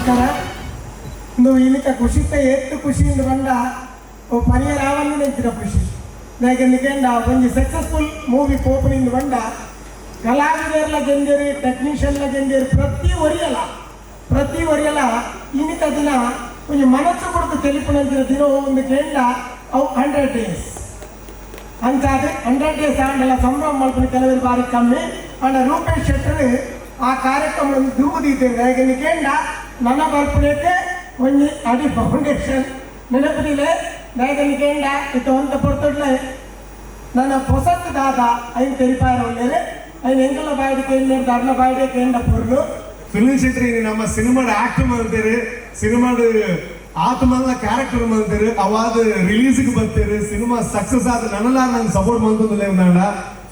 ನಮಸ್ಕಾರ. ಇಂದು ಇನಿತ ಖುಷಿತ ಏತ್ತು ಖುಷಿಯಿಂದ ಬಂಡ ಓ ಪರಿಹಾರ ಆವಂದಿನ ಖುಷಿ. ದಾಯೆಗ್ ಒಂಜಿ ಸಕ್ಸಸ್ಫುಲ್ ಮೂವಿ ಪೋಪುನಿಂದ ಬಂಡ ಕಲಾವಿದರ್ಲ ಗೆಂದೇರು, ಟೆಕ್ನಿಷಿಯನ್ಲ ಗೆಂದೇರು, ಪ್ರತಿ ಒರಿಯಲ ಪ್ರತಿ ಒರಿಯಲ. ಇನಿತ ದಿನ ಒಂಜಿ ಮನಸ್ಸು ಕೊಡ್ತು ತೆಲಿಪುನಂಚಿನ ದಿನ ಒಂದು ಕೇಂಡ ಅವು 100 ಡೇಸ್ ಅಂಚಾದ್ 100 ಡೇಸ್ ಆಂಡಲ ಸಂಭ್ರಮ ಮಲ್ಪುನ ಕೆಲವರು ಬಾರಿ ಕಮ್ಮಿ. ಆಂಡ ರೂಪೇಶ್ ಶೆಟ್ಟರ್ ಆ ಕಾರ್ಯಕ್ರಮ ದುಂಬು ದೀತೆರ್. ದಾಯೆಗ್ ಕೇಂಡ ನನ್ನ ಬರ್ಪುನೆಕ್ ಒಂಜಿ ಅಡಿ ಫೌಂಡೇಶನ್ ನೆನಪುದಿಲೆ. ದಾಯೆಗ್ ಕೇಂಡ ಇತ್ತ ಒಂತ ಪೊರ್ತುಡ್ಲೆ ನನ್ನ ಪೊಸತ್ ದಾದ ಐನ್ ತೆರಿಪಾಯರ ಉಲ್ಲೆರ್. ಐನ್ ಎಂಕಲ್ನ ಬಾಯಿಡ್ ಕೇಂಡ, ಅರ್ನ ಬಾಯಿಡೆ ಕೇಂಡ ಪೊರ್ಲು. ಸುನಿಲ್ ಶೆಟ್ಟಿ ನಮ್ಮ ಸಿನಿಮಾದ ಆಕ್ಟ್ ಮಾಡ್ತಾರೆ, ಸಿನಿಮಾದ ಆತ್ಮಲ್ಲ ಕ್ಯಾರೆಕ್ಟರ್ ಮಾಡ್ತಾರೆ. ಅವಾದ ರಿಲೀಸ್ಗೆ ಬರ್ತಾರೆ, ಸಿನಿಮಾ ಸಕ್ಸಸ್ ಆದ ನನಲ ನಂಗೆ ಸಪೋರ್ಟ್ ಮಾಡ್ತಂದಿಲ್ಲ.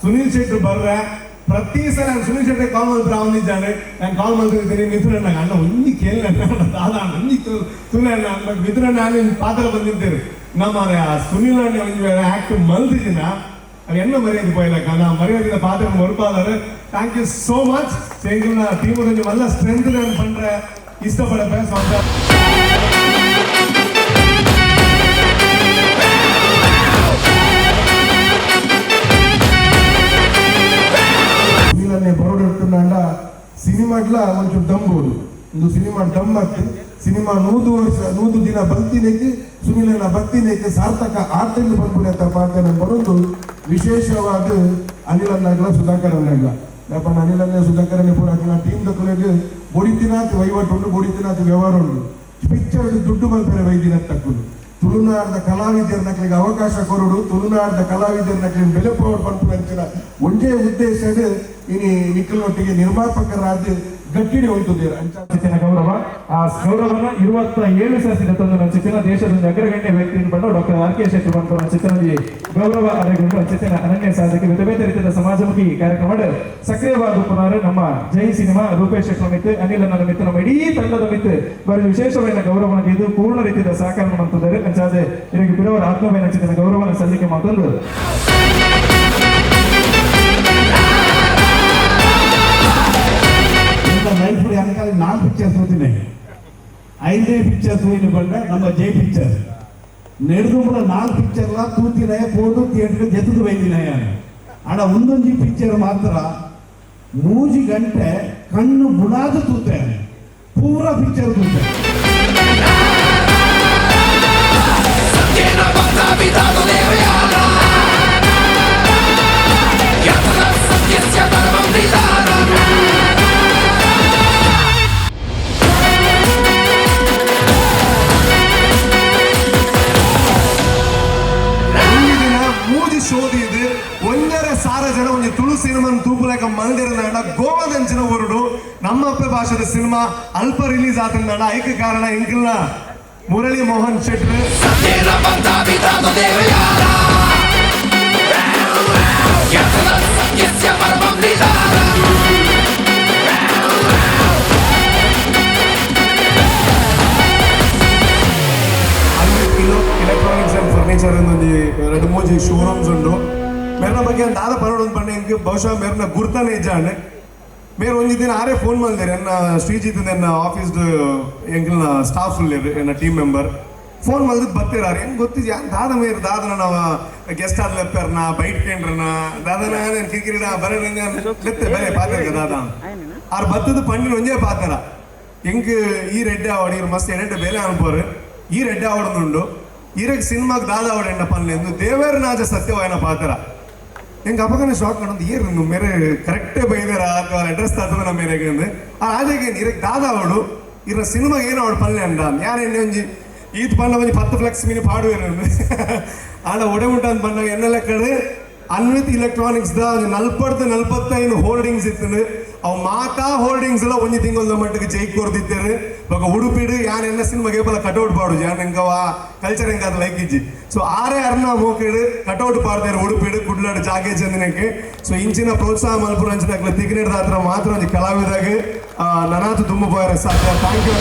ಸುನಿಲ್ ಶೆಟ್ಟಿ ಬರ್ರೆ ಪ್ರತಿ ಸಲ ನಾನು ಸುನಿಲ್ ಶೆಟ್ಟಿ ಕಾಲ್ ಮಾಡ್ತಾರೆ ಅವನಿದ್ದಾನೆ. ನಾನು ಕಾಲ್ ಮಾಡ್ತಿದ್ದೀನಿ, ಮಿಥುನ ಅಣ್ಣ, ಅಣ್ಣ ಒಂಜಿ ಕೇಳ, ದಾದ ಒಂಜಿ ತುಲೆ ಅಣ್ಣ. ಬಟ್ ಮಿಥುನ ನಾನು ಪಾತ್ರ ಬಂದಿದ್ದೇನೆ. ನಮ್ಮ ಸುನಿಲ್ ಅಣ್ಣ ಒಂಜಿ ಆಕ್ಟ್ ಮಲ್ತಿದ್ದೀನ, ಅದು ಎನ್ನ ಮರ್ಯಾದೆ ಪೋಯಿಲಕ್ಕ ನಾ ಮರ್ಯಾದೆ ಪಾತ್ರ ಮರುಪಾದಾರೆ. Thank you so much. ಎಂಕಲ್ನ ಟೀಮ್ ಒಂಜಿ ಮಲ್ಲ ಸ್ಟ್ರೆಂತ್ ನಾನು ಪಂಡ್ರೆ ಇಷ್ಟಪಡಪೆ. ಸೊ ಅಂತ ಸುನೀಲನ್ನೇ ಬರೋಡಿರ್ತುಂಡ ಸಿನಿಮಾಡ್ಲ ಒಂಚೂರು ದಮ್ ಬೋಡು. ಒಂದು ಸಿನಿಮಾ ದಮ್ ಆಗ್ತು. ಸಿನಿಮಾ 100 ವರ್ಷ 100 ದಿನ ಬಲ್ತಿನೇಕ್, ಸುನೀಲನ ಬತ್ತಿನೇಕ್ ಸಾರ್ಥಕ ಆರ್ತೆಂದು ಪನ್ಪುನೆ ಅಂತ ಪಾತ್ರ ಬರೋದು. ವಿಶೇಷವಾದ ಅನಿಲ್ ಅನ್ನಾಗ್ಲ, ಸುಧಾಕರ್ ಅನ್ನಾಗ್ಲ ಯಾಕಂದ್ರೆ ಅನಿಲ್ ಅನ್ನ, ಸುಧಾಕರ್ ಅನ್ನ ಪೂರ ಅಕ್ಲೆನ ಟೀಮ್ ದಕ್ಕುಲೆಗ್ ಬೊಡಿತಿನಾತ್ ವಹಿವಾಟು ಉಂಡು, ಬೊಡಿತಿನಾತ್ ವ್ಯವಹಾರ ಉಂಡು. ಪಿಕ್ಚರ್ ದುಡ್ಡು ಮಲ್ಪೆರೆ ಬೈದಿನ ತಕ್ಕುಲು. ತುಳುನಾಡದ ಕಲಾವಿದರ್ನಕ್ಲೆಗ್ ಅವಕಾಶ ಕೊರಡು, ತುಳುನಾಡದ ಕಲಾವಿದರ್ನಕ್ಲೆಗ್ ಬೆಲೆ ಪೋವಡ್ ಪನ್ಪುನಂಚಿನ ಒಂಜೇ ಉದ್ದೇಶಡ್ ಇನಿ ನಿಕ್ಕಲ್ನೊಟ್ಟಿಗೆ ನಿರ್ಮಾಪಕರಾದ ಗಟ್ಟಿಡಿ ಉಂಟುದೇರು ಅಂಚ. ಅಂಚಿನ ಗೌರವ, ಆ ಗೌರವನ 27 ಸರ್ತಿ ತಂದು ಅಂಚಿನ ದೇಶದ ಒಂದು ಅಗ್ರಗಣ್ಯ ವ್ಯಕ್ತಿ ಪಂಡ ಡಾಕ್ಟರ್ ಆರ್ ಕೆ ಶೆಟ್ಟಿ ಪನ್ಪುನ ಅಂಚಿನ ಒಂಜಿ ಗೌರವ ಅರೆಗುಂಡು. ಅಂಚಿನ ಅನನ್ಯ ಸಾಧಕಿ, ಬೇತೆ ಬೇತೆ ರೀತಿಯ ಸಮಾಜಮುಖಿ ಕಾರ್ಯಕ್ರಮ ಸಕ್ರಿಯವಾದ ಪುನರ್ ನಮ್ಮ ಜೈ ಸಿನಿಮಾ ರೂಪೇಶ್ ಶೆಟ್ಟಿ ಮಿತ್ತು, ಅನಿಲ್ ಅಣ್ಣನ ಮಿತ್ತು, ನಮ್ಮ ಇಡೀ ತಂಡದ ಮಿತ್ತು ಬರೀ ವಿಶೇಷವಾದ ಗೌರವನ ಇದು ಪೂರ್ಣ ರೀತಿಯ ಸಹಕಾರ ಮಂತುದ್ದಾರೆ. ಅಂಚಾದೆ ಇವರಿಗೆ ಬಿರವರ ಆತ್ಮವೇನ ಅಂಚಿನ ಗೌರವನ ಸಲ್ಲಿಕೆ ಮಾತೊಂದು. ಇಂಥ ಲೈಫ್ వెనకాల ನಾಲ್ಕು ಪಿಕ್ಚರ್ ತೂತಿನಾಯಿ, ಐದನೇ ಪಿಕ್ಚರ್ ತೂಯಿನ ಬಂಡ ನಮ್ಮ ಜೈ ಪಿಕ್ಚರ್. ನೆಡ್ದುಂಬಲ ನಾಲ್ಕು ಪಿಕ್ಚರ್ಲ ತೂತಿನಾಯ, ಪೋದು ಥಿಯೇಟರ್ ಜೆತ್ತದು ಬೈದಿನಾಯ. ಆಡ ಒಂದೊಂಜಿ ಪಿಕ್ಚರ್ ಮಾತ್ರ 3 ಗಂಟೆ ಕಣ್ಣು ಬುಡಾದ ತೂತೆ, ಪೂರ ಪಿಕ್ಚರ್ ತೂತೆ. ಸತ್ಯೇನ ಬಂಧ ದೇವಯಾನ ಯತಃ ಸತ್ಯಸ್ಯ ಪರಮಂ ನಿಧಾನಂ. ಒಂಜಿ ದಿನ ಮೂಜಿ ಶೋಧಿ ಇದು 1.5 ಸಾವಿರ ಜನ ಒಂಜಿ ತುಳು ಸಿನಿಮಾ ತೂಪುಲೆಕ ಮಲ್ದಿರನಾಂಡ ಗೋವಾದಂಚಿನ ಊರುಡು ನಮ್ಮ ಅಪ್ಪೆ ಭಾಷೆದ ಸಿನಿಮಾ ಅಲ್ಪ ರಿಲೀಸ್ ಆತಂದಾಂಡ ಐಕ ಕಾರಣ ಎಂಕಲ್ನ ಮುರಳಿ ಮೋಹನ್ ಶೆಟ್ರು. ಸತ್ಯೇನ ಬಂಧ ದೇವಯಾನ ಯತಃ ಸತ್ಯಸ್ಯ ಪರಮಂ ನಿಧಾನಂ. ಅಲ್ಲಿ ಕಿಲೋ ಎಲೆಕ್ಟ್ರಾನಿಕ್ಸ್ ಅಂಡ್ ಫರ್ನಿಚರ್ ಒಂಜಿ ರಡ್ಡ್ ಮೂಜಿ ಶೋರೂಮ್ಸ್ ಉಂಡು. ಮೇರ್ನ ಬಗ್ಗೆ ದಾದ ಪರೋಡು ಪಂಡ ಎಂಕ್ ಬಹುಶಃ ಮೇರ್ನ ಗುರ್ತನೆ ಇಜ್ಜಾಂಡ್. ಮೇರ್ ಒಂಜಿ ದಿನ ಆರೇ ಫೋನ್ ಮಲ್ದೇರ್. ಎನ್ನ ಶ್ರೀಜಿತ್, ಎನ್ನ ಆಫೀಸ್ ಎಂಕಲ್ನ ಸ್ಟಾಫ್ ಉಲ್ಲೆರ್, ಎನ್ನ ಟೀಮ್ ಮೆಂಬರ್ ಫೋನ್ ಮಲ್ದದ್ ಬತ್ತೀರಾರ್. ಹೆಂಗ್ ಗೊತ್ತಿದ್ಯಾ ದಾದ ಮೇರ್ ದಾದನ ನಾವ ಗೆಸ್ಟ್ ಆದ್ ಲೆಪ್ಪರ್ನ ಬೈಟ್ ಕೇಂದ್ರನ ದಾದನ ಕಿರಿಕಿರಿಡ ಬರ ಲೆತ್ತೆ ಬರೇ ಪಾತೆರ್ಗ ದಾದ. ಆರ್ ಬತ್ತದ ಪಂಡಿನ ಒಂಜೇ ಪಾತೆರ, ಎಂಕ್ ಈ ರೆಡ್ಡೆ ಆವಡ್, ಇರ್ ಮಸ್ತ್ ಎಡೆಡ್ಡೆ ಬೇಲೆ ಅನ್ಪೋರು, ಈ ರೆಡ್ಡೆ ಆವಡನುಂಡು, ಈರೆಗ್ ಸಿನಿಮಾಗ್ ದಾದ ಆವಡ್ ಎಂಡ ಪನ್ಲೆ ಎಂದು ದೇವೇರ್ ನಾಜ ಸತ್ಯವಾಯನ ಪಾತೆರ. ಎಂಕ್ ಅಪಗನೆ ಶಾಕ್ ಕಂಡು, ಏರ್ ಮೇರೆ ಕರೆಕ್ಟೇ ಬೈದಾರ ಅಥವಾ ಅಡ್ರೆಸ್ ತಾತದ ನಮ್ಮ ಮೇರೆಗೆ ಅಂದು. ಆ ರಾಜಗೆ ಇರಕ್ ದಾದ ಅವಡು, ಇರ ಸಿನಿಮಾಗ ಏನು ಅವಡು ಪಲ್ಲೆ ಅಂಡ. ಯಾರು ಎಣ್ಣೆ ಒಂಜಿ ಈತ್ ಪಂಡ ಒಂಜಿ 10 ಫ್ಲೆಕ್ಸ್ ಮೀನು ಪಾಡುವೇರು. ಆಂಡ ಒಡೆ ಉಂಟು ಅಂತ ಬಂದಾಗ ಎನ್ನೆಲ್ಲ ಕಡೆ ಅನ್ವಿತ್ ಎಲೆಕ್ಟ್ರಾನಿಕ್ಸ್ the ಒಂಜಿ 40 45 ಹೋರ್ಡಿಂಗ್ಸ್ ಇತ್ತು. ಅವು ಮಾತಾ ಹೋರ್ಡಿಂಗ್ಸ್ ಎಲ್ಲ ಒಂಜಿ ತಿಂಗಳ ಮಟ್ಟಿಗೆ ಜೈಕ್ ಕೊರ್ದಿತ್ತೇರು. ಬೊಕ ಉಡುಪಿಡು ಯಾನ್ ಎನ್ನ ಸಿನಿಮಾ ಕೇಪಲ ಕಟೌಟ್ ಪಾಡು, ಯಾನ್ ಎಂಕವ ಕಲ್ಚರ್ ಎಂಕ ಅದು ಲೈಕ್ ಇಜ್ಜಿ. ಸೊ ಆರೇ ಅರ್ನ ಮೋಕಿಡು ಕಟೌಟ್ ಪಾಡ್ದೇರು ಉಡುಪಿಡು ಕುಡ್ಲಾಡು ಜಾಗೆ ಚಂದಿನಕ್ಕೆ. ಸೊ ಇಂಚಿನ ಪ್ರೋತ್ಸಾಹ ಮಲ್ಪುರ ಅಂಚಿನ ಅಕ್ಲೆ ತಿಕ್ನೇಡ್ ದಾತ್ರ ಮಾತ್ರ ಒಂಜಿ ಕಲಾವಿದಾಗ ನನಾತು ತುಂಬ ಪೋಯರೆ ಸಾಧ್ಯ. Thank you.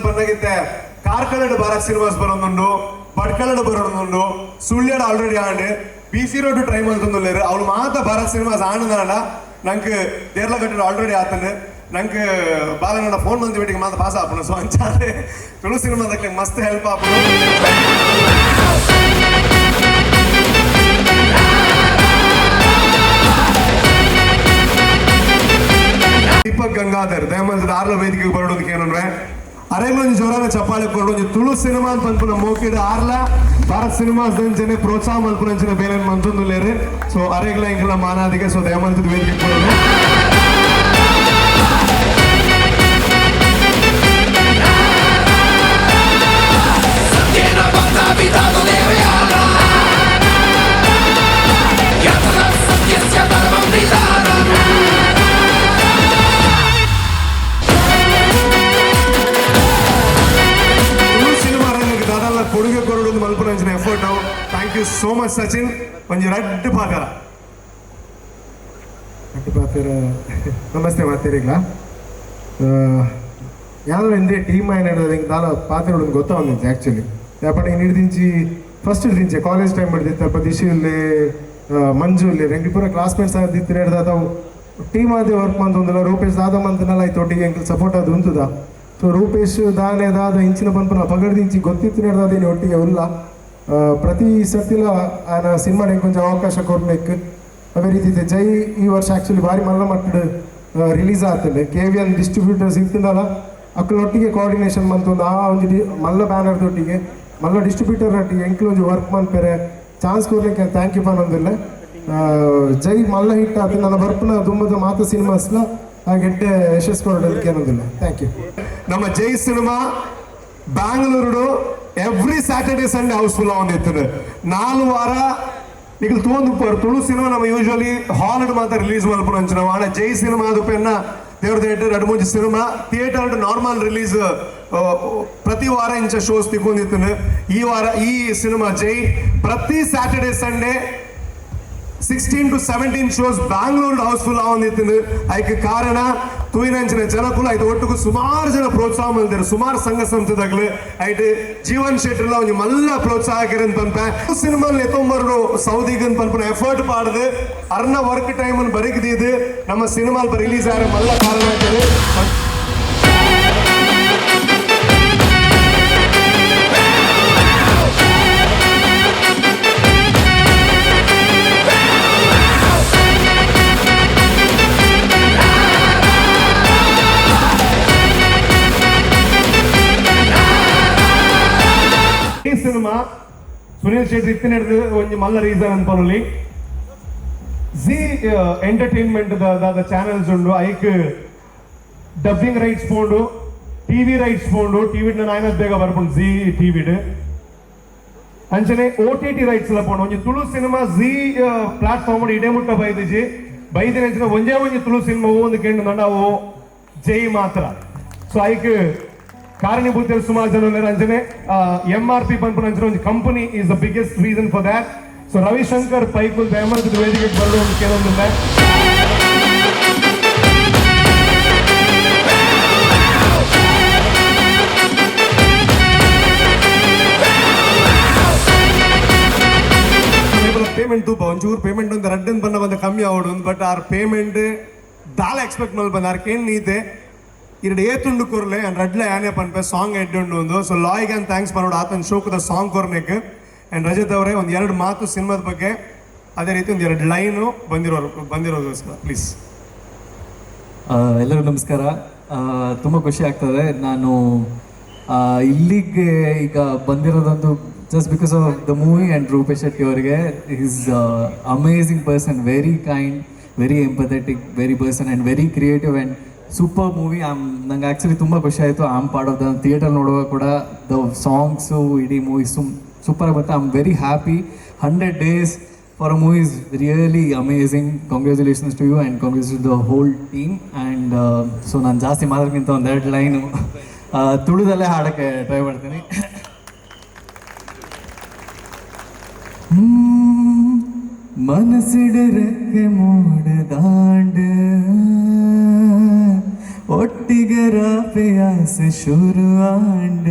ಬಂದಾಗಿತ್ತೆ ಕಾರ್ಕಳಡ್ ಭಾರತ್ ಸಿನಿಮಾಸ್ ಬರೋದುಂಡು, ಭಟ್ಕಳಡ್ ಬರೋದುಂಡು, ಸುಳ್ಯಡ್ ಆಲ್ರೆಡಿ ಆಂಡ್. ಬಿ ಸಿ ರೋಡ್ ಟ್ರೈ ಮಲ್ತೊಂದುಲ್ಲೆರ್. ಅವ್ಲು ಮಾತ ಭಾರತ್ ಸಿನಿಮಾಸ್ ಆಂಡದಾಂಡ ನಂಕ್ ದೇರ್ಲಕಟ್ಟೆ ಆಲ್ರೆಡಿ ಆತಂಡ್. ನಂಕ್ ಬಾಲನಡ ಫೋನ್ ಮಂತ್ ಬೇಟಿಗೆ ಮಾತ ಪಾಸ್ ಆಪುಂಡು. ಸೊ ಅಂಚಾದೆ ತುಳು ಸಿನಿಮಾದಕ್ಲೆ ಮಸ್ತ್ ಹೆಲ್ಪ್ ಆಪುಂಡು. ದೀಪಕ್ ಗಂಗಾಧರ್ ದಯಮಂತ್ರಿ ಆರ್ಲ ವೇದಿಕೆಗೆ ಬರೋದಕ್ಕೆ ಏನಂದ್ರೆ ಅರೆಗೊಂಜಿ ಜೋರಾನ ಚಪ್ಪಾಳೆ ಕೊರಡು. ಒಂಜಿ ತುಳು ಸಿನಿಮಾ ಅಂತ ಪನ್ಪುನ ಮೋಕಿಡ್ ಆರ್ಲ ಭಾರತ್ ಸಿನಿಮಾಸ್ ದಂಚನೆ ಪ್ರೋತ್ಸಾಹ ಮಲ್ಪುನಂಚಿನ ಬೇಲೆ ಮಂತೊಂದುಲ್ಲೆರ್. ಸೊ ಅರೆಗ್ಲ ಎಂಕಲ್ನ ಮಾನಾದಿಗೆ. ಸೊ ದಯಮಂತ್ರಿ ವೇದಿಕೆಗೆ ಬರೋದು. ಸತ್ಯೇನ ಬಂಧ ದೇವಯಾನ ಯತಃ ಸತ್ಯಸ್ಯ ಪರಮಂ ನಿಧಾನಂ. ತುಳು ಸಿನಿಮಾ ರಂಗಕ್ಕೆ ದಾದಲ್ಲ ಕೊಡುಗೆ ಕೊರಡು ಮಲ್ಪುನಂಚಿನ effort. Thank you so much Sachin. ಒಂಜಿ ರಡ್ಡ್ ಪಾತೆರ. ಅಡ್ಡ ಪಾತೆರ. ನಮಸ್ತೆ ಮಾತೇರಿಗ್ಲ. ಯಾವ್ದು ಇಂದೇ ಟೀಮ್ ಆಯ್ನ ಹಿಂಗೆ ದಾಲ ಪಾತೆರಡು ಗೊತ್ತಾವಂದಿಂಚೆ ಆ್ಯಕ್ಚುಲಿ. ಯಾಪಂಡ ಇನ್ನು ಹಿಡ್ದಿಂಚಿ ಫಸ್ಟ್ ಹಿಡ್ದಿಂಚೆ ಕಾಲೇಜ್ ಟೈಮ್ ಹಿಡ್ದಿತ್ತು. ಅಲ್ಪ ದಿಶಿ ಉಲ್ಲೆ, ಮಂಜು ಉಲ್ಲೆ, ಎಂಕ್ಲು ಪೂರ ಕ್ಲಾಸ್ಮೇಟ್ಸ್ ಆದಿತ್ತು. ಹಿಡ್ದಾದ ಟೀಮ್ ಆದಿ ವರ್ಕ್ ಮಂತೊಂದುಲ್ಲ. ರೂಪೇಶ್ ದಾದ ಮಂತನಲ್ಲ ಆಯ್ತು, ಒಟ್ಟಿಗೆ ಎಂಕ್ಲು ಸಪೋರ್ಟ್ ಅದು ಉಂತುದ. ಸೊ ರೂಪೇಶ್ ದಾನೆ ದಾದ ಇಂಚಿನ ಪನ್ಪುನ ಪಗಡ್ದಿಂಚಿ ಗೊತ್ತಿತ್ತು ಹಿಡ್ದಾದ ಇನ್ನು ಒಟ್ಟಿಗೆ ಉಲ್ಲ. ಪ್ರತಿ ಸರ್ತಿಲ ಆನ ಸಿನಿಮಾ ಕೊಂಚ ಅವಕಾಶ ಕೊರ್ಬೇಕು. ಅದೇ ರೀತಿ ಜೈ ಈ ವರ್ಷ ಆ್ಯಕ್ಚುಲಿ ಭಾರಿ ಮಲ್ಲ ಮಟ್ಟಡ್ ರಿಲೀಸ್ ಆತಂಡೆ. ಕೆವಿಎನ್ ಡಿಸ್ಟ್ರಿಬ್ಯೂಟರ್ಸ್ ಇತ್ತಿಂದಲ್ಲ, ಅಕ್ಲೊಟ್ಟಿಗೆ ಕೋಆರ್ಡಿನೇಷನ್ ಮಂತೊಂದು ಆ ಒಂಜಿ ಮಲ್ಲ ಬ್ಯಾನರ್ ದೊಟ್ಟಿಗೆ, ಮಲ್ಲ ಡಿಸ್ಟ್ರಿಬ್ಯೂಟರ್ ಒಟ್ಟಿಗೆ ಎಂಕ್ಲು ಒಂಜಿ ವರ್ಕ್ ಮನ್ಪೆರೆ ಚಾನ್ಸ್ ಕೊರ್ಲಿಕ್ಕೆ thank you ಪನೊಂದಿಲ್ಲ. ಜೈ ಮಲ್ಲ ಹಿಟ್ ಆತ. ನನ್ನ ಬರ್ಪುನ ದುಂಬದ ಮಾತ ಸಿನಿಮಾಸ್ಲ ಗೆಡ್ಡೆ ಯಶಸ್ ಕೊರಡಲಿಕ್ಕೆ ಏನೊಂದಿಲ್ಲ. Thank you. ನಮ್ಮ Jai cinema Bangalore every Saturday Sunday house full ಒಂದಿತ್ತು 4 ವಾರ. ನಿಕಲ್ ತೋಂದು ತುಳು ಸಿನಿಮಾ ನಮ್ಮ ಯೂಶುವಲಿ ಹಾಲ್ ಮಾತ್ರ ರಿಲೀಸ್ ಮಲ್ಪುನ ಅಂಚಿನ. ಆಂಡ ಜೈ ಸಿನಿಮಾ ಅದು ಪೆನ್ನ ದೇವ್ರ ಥಿಯೇಟರ್ ಎರಡು ಮೂಜಿ ಸಿನಿಮಾ ಥಿಯೇಟರ್ ನಾರ್ಮಲ್ ರಿಲೀಸ್ ಪ್ರತಿ ವಾರ ಇಂಚ ಶೋಸ್ ತಿಕ್ಕೊಂಡಿತ್ತು. ಈ ವಾರ ಈ ಸಿನಿಮಾ ಜೈ ಪ್ರತಿ Saturday Sunday 16 to 17 shows Bangalore housefull ಆವೊಂದಿತ್ತು. ಐಕ್ ಕಾರಣ ತೂಯಿನಂಚಿನ ಜನಕುಲು, ಐತ ಒಟ್ಟುಗು ಸುಮಾರು ಜನ ಪ್ರೋತ್ಸಾಹ ಮಲ್ತೆರ್, ಸುಮಾರು ಸಂಘ ಸಂಸ್ಥೆದಾಗ್ಲು. ಐಟ್ ಜೀವನ್ ಶೆಟ್ಟರ್ಲ ಒಂಜಿ ಮಲ್ಲ ಪ್ರೋತ್ಸಾಹಕರನ್ ಪನ್ಪೆ. ಸಿನಿಮಾ ಎತ್ತೊಂಬರು ಸೌದಿಗನ್ ಪನ್ಪುನ ಎಫರ್ಟ್ ಪಾಡ್ದು ಅರ್ನ ವರ್ಕ್ ಟೈಮ್ ಬರಿಕ್ ದೀದು ನಮ್ಮ ಸಿನಿಮಾ ರಿಲೀಸ್ ಆರ ಮಲ್ಲ ಕಾರಣ ಆಗ್ತದೆ. ಈ ಸಿನಿಮಾ ಸುನೀಲ್ ಶೆಟ್ಟಿ ಇತ್ತಿನ ಒಂಜಿ ಮಲ್ಲ ರೀಸನ್ ಅನ್ಪೊಲಿ. ಜಿ ಎಂಟರ್ಟೈನ್ಮೆಂಟ್ ದಾದ ಚಾನೆಲ್ಸ್ ಉಂಡು, ಐಕ್ ಡಬ್ಬಿಂಗ್ ರೈಟ್ಸ್ ಪೋಂಡು, ಟಿವಿ ರೈಟ್ಸ್ ಪೋಂಡು. ಟಿವಿ ನಾಯನ ಬೇಗ ಬರ್ಪುಂಡು ಜಿ ಟಿವಿಡ್. ಅಂಚನೆ ಓಟಿಟಿ ರೈಟ್ಸ್ ಎಲ್ಲ ಪೋಂಡು. ಒಂಜಿ ತುಳು ಸಿನಿಮಾ ಜಿ ಪ್ಲಾಟ್ಫಾರ್ಮ್ ಇಡೇ ಮುಟ್ಟ ಬೈದಿಜಿ. ಬೈದಿನ ಅಂಚಿನ ಒಂಜೇ ಒಂಜಿ ತುಳು ಸಿನಿಮಾ ಒಂದು ಕೆಂಡು ಅವು ಜೈ ಮಾತ್ರ. ಸೊ ಐಕ್ ಕಾರಣೀಭೂತರು ಸುಮಾರು ಜನ ಉಲ್ಲೆರ್. ಅಂಚನೆ ಎಂಆರ್ಪಿ ಪನ್ಪುನ ಅಂಚನೆ ಒಂಜಿ company is the biggest reason for that. So Ravishankar Paikul ದಯಮಂತದ ವೇದಿಕೆಗೆ ಬರಲು ಒಂದು ಕೇಳೊಂದಿಲ್ಲ. ಪೇಮೆಂಟ್ ತೂಪ ಒಂಚೂರು ಪೇಮೆಂಟ್ ಒಂದು ರಡ್ಡನ್ ಬನ್ನ ಬಂದ ಕಮ್ಮಿ ಆವಡು. ಬಟ್ ಆರ್ ಪೇಮೆಂಟ್ ದಾಲ ಎಕ್ಸ್ಪೆಕ್ಟ್ ಮಲ್ ಬಂದ ಆರ್ ಕೇನ್ ನೀತೆ ಎರಡು ಏತುಂಡು ಕೊರ್ಲೆ ಅಂಡ್ ರಡ್ಲೆ ಆನೆ ಪನ್ಪೆ ಸಾಂಗ್ ಎಡ್ ಉಂಡು ಒಂದು. ಸೊ ಲಾಯ್ಗೆ ಅಂಡ್ thanks ಪನೋಡು ಆತನ ಶೋಕದ ಸಾಂಗ್ ಕೊರ್ನೆಕ್. ಅಂಡ್ ರಜತ್ ಅವರೇ, ಒಂದು ಎರಡು ಮಾತು ಸಿನಿಮಾದ ಬಗ್ಗೆ, ಅದೇ ರೀತಿ ಒಂದು ಎರಡು ಲೈನು ಬಂದಿರೋರು ಬಂದಿರೋದಕ್ಕೋಸ್ಕರ ಪ್ಲೀಸ್. ಎಲ್ಲರಿಗೂ ನಮಸ್ಕಾರ. ತುಂಬ ಖುಷಿ ಆಗ್ತದೆ. ನಾನು ಇಲ್ಲಿಗೆ ಈಗ ಬಂದಿರೋದೊಂದು just because of the movie and Rupesh Shetty ಅವರಿಗೆ. He's amazing person, very kind, very empathetic, very person and very creative and super movie. I'm ನಂಗೆ ಆ್ಯಕ್ಚುಲಿ ತುಂಬ ಖುಷಿ ಆಯಿತು. I am part of the theatre ನೋಡುವಾಗ ಕೂಡ the songs, ಇಡೀ movie super ಆಗಿ ಬಂತು. I am very happy. 100 days for a movie is really amazing. Congratulations to you and congratulations to the whole team. And so ನಾನು ಜಾಸ್ತಿ ಮಾತಾಡೋಕ್ಕಿಂತ ಒಂದೆರಡು line ತುಳುದಲ್ಲೇ ಹಾಡೋಕ್ಕೆ try ಮಾಡ್ತೀನಿ. ಮನಸ್ಸಿಡರಕ್ಕೆ ಮೂಡದಾಂಡ ಒಟ್ಟಿಗೆ ರಾಪೆಯಾಸೆ ಶುರು ಆಂಡ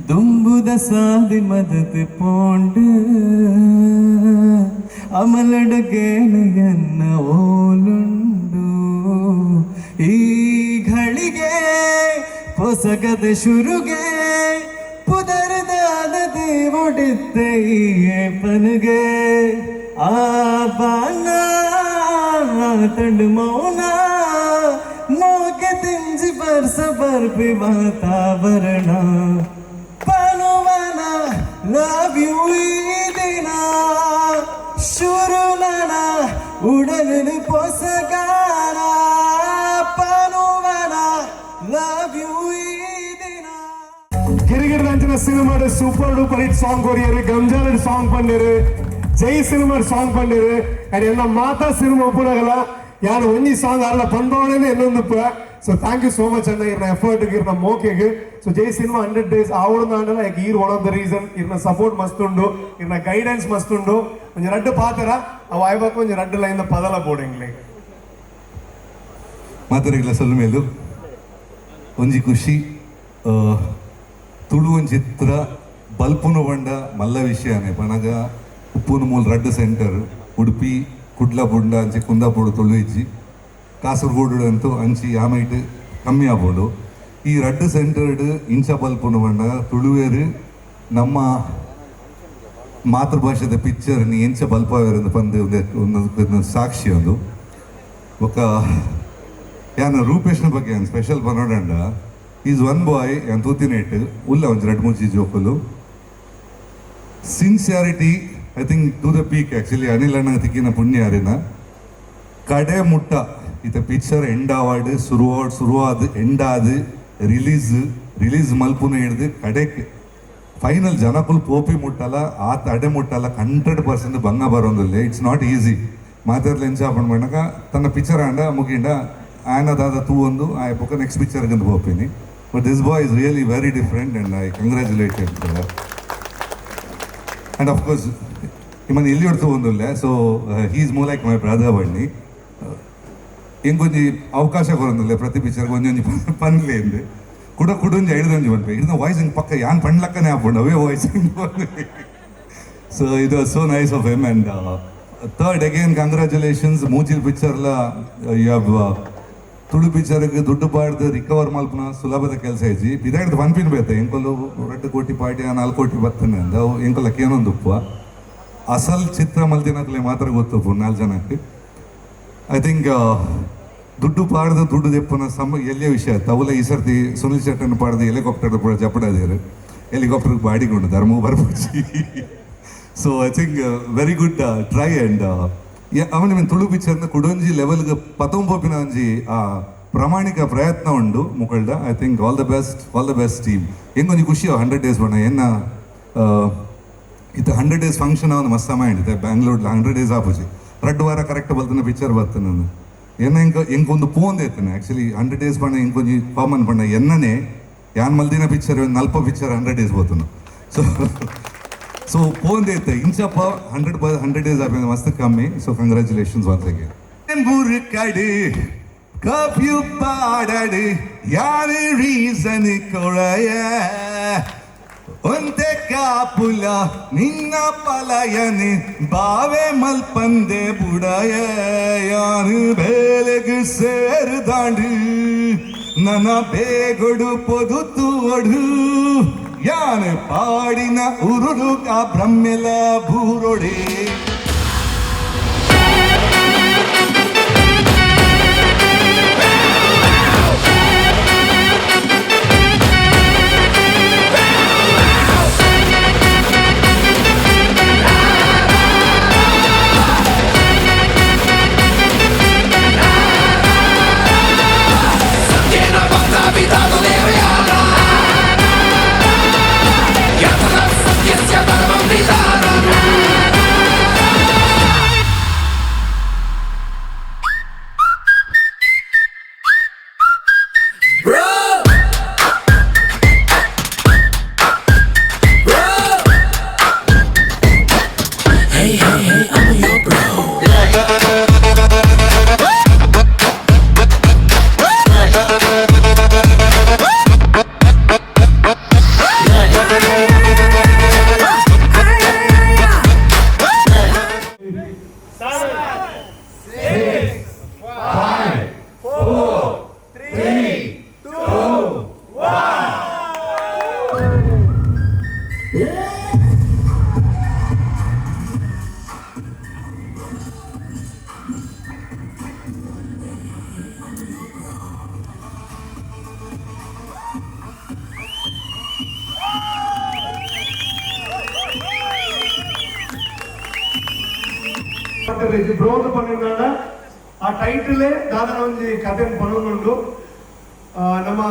ದುಂಬುದ ಸಾದಿ ಮದತ್ ಪೋಂಡು. ಅಮಲಡುಗೇನೆಯನ್ನ ಓಲುಂಡು ಈ ಘಳಿಗೆ ಪೊಸಗದ ಶುರುಗೆ ಪುದರ್ದಾದ ದೇವೊಡಿತ್ತೆ ಈ ಪನುಗೆ ಆ ಬಾನ ತಂಡು ಮೌನ ಮೋಕೆ ತಿಂಜಿ ಬರ್ಸ ಬರ್ಪಿ ವಾತಾವರಣ ಪನುವನ ಲವ್ you ದಿನ ಶುರುನನ ಉಡಲಿನ ಪೊಸಗಾನ ಪನುವನ ಲವ್ you ದಿನ. ಗಿರಿಗಿರಿದಂಚಿನ ಸಿನಿಮಾಡ್ super duper hit song ಕೊರಿಯರು, ಗಂಜಾಲಡ್ song ಪಂಡೇರು, Jai cinema song ಪಂಡೇರು. And ಎಲ್ಲ ಮಾತಾ ಸಿನಿಮಾ ಉಪ್ಪುನಾಗಲ ಯಾರು ಒಂಜಿ ಸಾಂಗ್ ಅಲ್ಲ ಪಂಡೋಣನೆ ಇನ್ನೊಂದು. So thank you so much ಅಣ್ಣ, ಇರ್ನ ಎಫರ್ಟ್, ಇರ್ನ ಮೋಕೆಗೆ. ಸೊ ಜೈ ಸಿನಿಮಾ 100 ಡೇಸ್ ಆವಡಂದ ಆಂಡಲ ಈರ್ one of the reason. ಇರ್ನ ಸಪೋರ್ಟ್ ಮಸ್ತ್ ಉಂಡು, ಇರ್ನ ಗೈಡೆನ್ಸ್ ಮಸ್ತ್ ಉಂಡು. ಒಂಜಿ ರಡ್ಡು ಪಾತ್ರ ಅವು ಆಯ್ಬಾಕ ಒಂಜಿ ರಡ್ಡು ಲೈನ್ ಪದಲ ಬೋರ್ಡಿಂಗ್ಲಿ. ಮಾತರಿಗಳ ಸೊಲ್ಮೆಲು. ಒಂಜಿ ಖುಷಿ, ತುಳು ಒಂಜಿ ಚಿತ್ರ ಬಲ್ಪುನು ಬಂಡ ಮಲ್ಲ ವಿಷಯನೇ. ಪನಗ ಉಪ್ಪುನು ಮೂಲ ರಡ್ಡು ಸೆಂಟರ್ ಉಡುಪಿ ಕುಡ್ಲ ಬುಂಡ ಅಂಚೆ ಕುಂದಾಪುರ ತುಳು ಇಜ್ಜಿ, ಕಾಸರಗೋಡು ಅಂತೂ ಅಂಚಿ ಆಮೈಟ್ ಕಮ್ಮಿ ಆಪುಂಡು. ಈ ರಡ್ಡು ಸೆಂಟರ್ಡ್ ಇಂಚ ಬಲ್ಪುನು ಬಂಡ ತುಳುವೇರು ನಮ್ಮ ಮಾತೃಭಾಷೆದ ಪಿಕ್ಚರ್ ನೀ ಎಂಚ ಬಲ್ಪಾವೇರು ಪಂದ್ ಒಂದು ಸಾಕ್ಷಿ ಒಂದು. ಬೊಕ್ಕ ಯಾನ ರೂಪೇಶ್ನ ಬಗ್ಗೆ ಯಾನ್ ಸ್ಪೆಷಲ್ ಪನೋಡಂಡ, is one boy ಯಾನ್ ತೂತಿನೇಟ್ ಉಲ್ಲ ಒಂಜಿ ರಡ್ಡು ಮೂಜಿ ಜೋಕುಲು. Sincerity I think to the peak. Actually Anil ಅಣ್ಣ ತಿಕ್ಕಿನ ಪುಣ್ಯ ಅರಿನ ಕಡೆ ಮುಟ್ಟ ಇತ ಪಿಕ್ಚರ್ ಎಂಡ್ ಆವಾಡ್ ಶುರುವಾಡ್ ಶುರುವಾದ ಎಂಡ್ ಆದ್ ರಿಲೀಸ್ ರಿಲೀಸ್ ಮಲ್ಪುನ ಹಿಡ್ದು ಕಡೆಕ್ ಫೈನಲ್ ಜನಕುಲು ಪೋಪಿ ಮುಟ್ಟಲ್ಲ, ಆ ತಡೆ ಮುಟ್ಟಲ್ಲ, 100% ಬಂಗ ಬರೋದಿಲ್ಲ. It's not easy. ಮಾತಾಡ್ಲಿ ಎಂಚ ಪಂಡ್ ತನ್ನ ಪಿಕ್ಚರ್ ಆಂಡ ಮುಗಿಂಡ ಆಯನ ದಾದ ತೂ ಒಂದು ಆ ಬೊಕ್ಕ ನೆಕ್ಸ್ಟ್ ಪಿಕ್ಚರ್ ಗಂದು ಪೋಪಿನಿ. But this boy is really very different and I congratulated. And of course ಇಮ್ಮನ್ ಎಲ್ಲಿ ಹೊಡ್ತು ಒಂದುಲ್ಲ. So he is more like my brother. ಬಣ್ಣಿ ಇಂಕೊಂಜಿ ಅವಕಾಶ ಕೊರೊಂದಿಲ್ಲ ಪ್ರತಿ ಪಿಕ್ಚರ್ಗೆ ಒಂಜೊಂಜಿ ಪನ್ಲೆ ಇಂದು ಕುಡ ಕುಡೊಂಜಿ ಐಡ್ದೊಂಜಿ ಪನ್ಪೆ ಇದನ್ನ ವಾಯ್ಸ್ ಹಿಂಗೆ ಪಕ್ಕ ಯಾನ್ ಪಣ್ಲಕ್ಕನೇ ಆಪುಂಡು ಅವೇ voice. So it was so nice of him. And third, again congratulations. ಮೂಜಿಲ್ ಪಿಕ್ಚರ್ಲ you have Tulu ಪಿಕ್ಚರ್ಗೆ ದುಡ್ಡು ಪಾಡ್ದು ರಿಕವರ್ ಮಲ್ಪುನ ಸುಲಭದ ಕೆಲಸ ಇಜ್ಜಿ. ಇದಾಡ್ದು ಪನ್ಪಿನ ಬೇತೆ ಎಂಕೊಲು 2 ಕೋಟಿ ಪಾಡಿ 4 ಕೋಟಿ ಬತ್ತನೆ ಅಂದ ಅವು ಎಂಕೊಲಕ್ಕೆ ಏನೊಂದು ಉಪ್ಪು ಅಸಲ್ ಚಿತ್ರ ಮಲ್ದಿನಕ್ಲೆ ಮಾತ್ರ ಗೊತ್ತುಪ್ಪು ನಾಲ್ಕು ಜನಕ್ಕೆ. I think ದುಡ್ಡು ಪಾಡ್ದು ದುಡ್ಡು ದೆಪ್ಪುನ ಸಮ ಎಲ್ಲಿಯ ವಿಷಯ ತವುಲ. ಈ ಸರ್ತಿ ಸುನಿಲ್ ಶೆಟ್ಟನ್ನು ಪಾಡ್ದು ಹೆಲಿಕಾಪ್ಟರ್ ಪೂರ ಜಪಡದೇರು, ಹೆಲಿಕಾಪ್ಟರ್ ಬಾಡಿಗೆ ಧರ್ಮ ಬರ್ಪುಜಿ. So I think very good try. And ಅವನ ಮೀನ್ ತುಳು ಪಿಕ್ಚರ್ನ ಕುಡೊಂಜಿ ಲೆವೆಲ್ಗೆ ಪತೊಂಪೊಪಿನ ಒಂಜಿ ಆ ಪ್ರಾಮಾಣಿಕ ಪ್ರಯತ್ನ ಉಂಡು ಮುಕಲ್ಡ. I think all the best, all the best team. ಹೆಂಗೊಂಜಿ ಖುಷಿ 100 ಡೇಸ್ ಬಣ್ಣ ಎನ್ನ ಇತ್ತ 100 ಡೇಸ್ ಫಂಕ್ಷನ್ ಒಂದು ಮಸ್ತ್ ಸಮಯ ಇದೆ. ಬ್ಯಾಂಗ್ಳೂರ್ 100 ಡೇಸ್ ಆಪುಜಿ, 2 ವಾರ ಕರೆಕ್ಟ್ ಬಲ್ತನ ಪಿಕ್ಚರ್ ಬರ್ತನ ಎನ್ನ ಎಂಕ ಎಂಕೊಂದು ಪೋಂದ್ ಐತನೆ. ಆಕ್ಚುಲಿ 100 ಡೇಸ್ ಬಣ್ಣ ಎಂಕೊಂಜಿ ಕಾಮನ್ ಬಣ್ಣ ಎನ್ನನೆ ಯಾನ್ ಮಲ್ದಿನ ಪಿಕ್ಚರ್ ನಲ್ಪ ಪಿಕ್ಚರ್ 100 ಡೇಸ್ ಬೋತನು. ಸೊ ಸೊ ಪೋಂದ್ ಐತೆ ಇಂಚಪ್ಪ 100 100 ಡೇಸ್ ಆಪಿನ ಮಸ್ತ್ ಕಮ್ಮಿ. So congratulations once again. ಕಡಿ ಕರ್ಫ್ಯೂ ಪಾಡಡು ಯಾರು ರೀಸನ್ ಕೊರಯ ಒಂತೆ ಕಾಪುಲ ನಿನ್ನ ಪಲಯನಿ ಬಾವೆ ಮಲ್ಪಂದೆ ಬುಡಯ ಯಾನು ಬೇಲೆಗ್ ಸೇರುದಾಂಡು ನನ್ನ ಬೇಗೊಡು ಪೊದುತು ಒಡು ಯಾನು ಪಾಡಿನ ಉರುಳು ಆ ಬ್ರಹ್ಮೆಲ ಬೂರೊಡೆ. ಸತ್ಯೇನ ವಾರ್ತಾವಿಧಾತು ದೇವಯಾನ ಯತಃ ಸತ್ಯಸ್ಯ ಪರಮಂ ನಿಧಾನಂ. ಪನ್ಪರೆ ಬ್ರೋ ಪನ್ನಿನಾಡ ಆ ಟೈಟಲ್ ದಾದನ ಒಂಜಿ ಕಥೆನ್ ಪನೊಂದುಂಡು. ನಮ್ಮ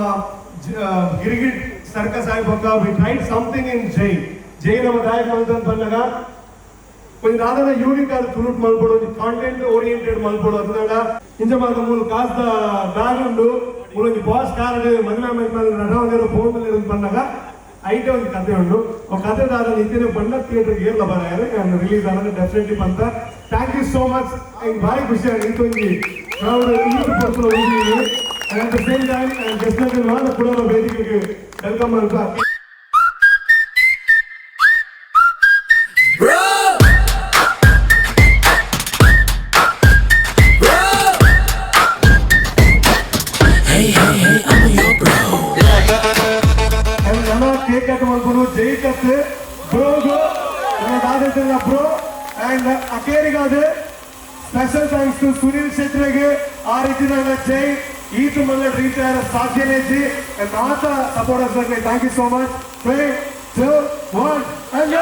ಗಿರಿಗಿಟ್ ಸರ್ಕಸ್ ಆಯಿ ಬೊಕ್ಕ we tried something in Jai. Jai ನಮ್ಮ ದಾಯಕ ಮಲ್ತಂತ ಪನ್ನಗ ಒಂಜಿ ದಾದನ ಯೂನಿಕ್ ಆದ್ ತುಳುಟ್ ಮಲ್ಪೊಡು, ಒಂಜಿ ಕಾಂಟೆಂಟ್ ಓರಿಯೆಂಟೆಡ್ ಮಲ್ಪೊಡು. ಅದನಾಡ ಇಂಚ ಮಾತ ಮೂಲು ಕಾಸ್ದ ಬ್ಯಾಗ್ ಉಂಡು, ಮೂಲು ಒಂಜಿ ಬಾಸ್ ಕಾರ್ ಮದುವೆ ಮಲ್ಪೆ ನಡವನೇರು ಫೋನ್ ಪನ್ನಗ ಐಟೆ ಒಂಜಿ ಕತೆ ಉಂಡು. ಆ ಕತೆ ದಾದನ ಇತ್ತಿನ ಬಣ್ಣ ಥಿಯೇಟರ್ ಏರ್ಲ ಬರಾಯರೆ ರಿಲೀಸ್ ಆದಾಗ ಡೆಫಿನೆಟ್ಲಿ ಬಂತ. Thank you so much. ಹಿಂಗೆ ಭಾರಿ ಖುಷಿ ಆಗಿ ಇಂತೊಂಜಿ ಕ್ರೌಡ್ ಈ ಪರ್ಸನ್ ಹೋಗಿ. And at the same time, and definitely ಮಾತ ಕೂಡ ವೇದಿಕೆಗೆ welcome ಅಂತ. And ನಮ್ಮ ಕೇಕ್ ಕಟ್ ಮಲ್ಪುನು ಜೈ ಕತ್ ಬ್ರೋಗು ನಮ್ಮ ದಾದ ಬ್ರೋ. ಅಂಡ್ ಅಕೇರಿಗಾದ ಸ್ಪೆಷಲ್ thanks to Sunil ಶೆಟ್ರಿಗೆ. ಆ ರೀತಿ ನನ್ನ ಜೈ ಈತ ಮಲ್ಲ ರೀಚ್ ಆದ ಸಾಧ್ಯನೇ ಇಜ್ಜಿ. ಅಂಡ್ ಮಾತ supporters thank you so much. 3, 2, 1 and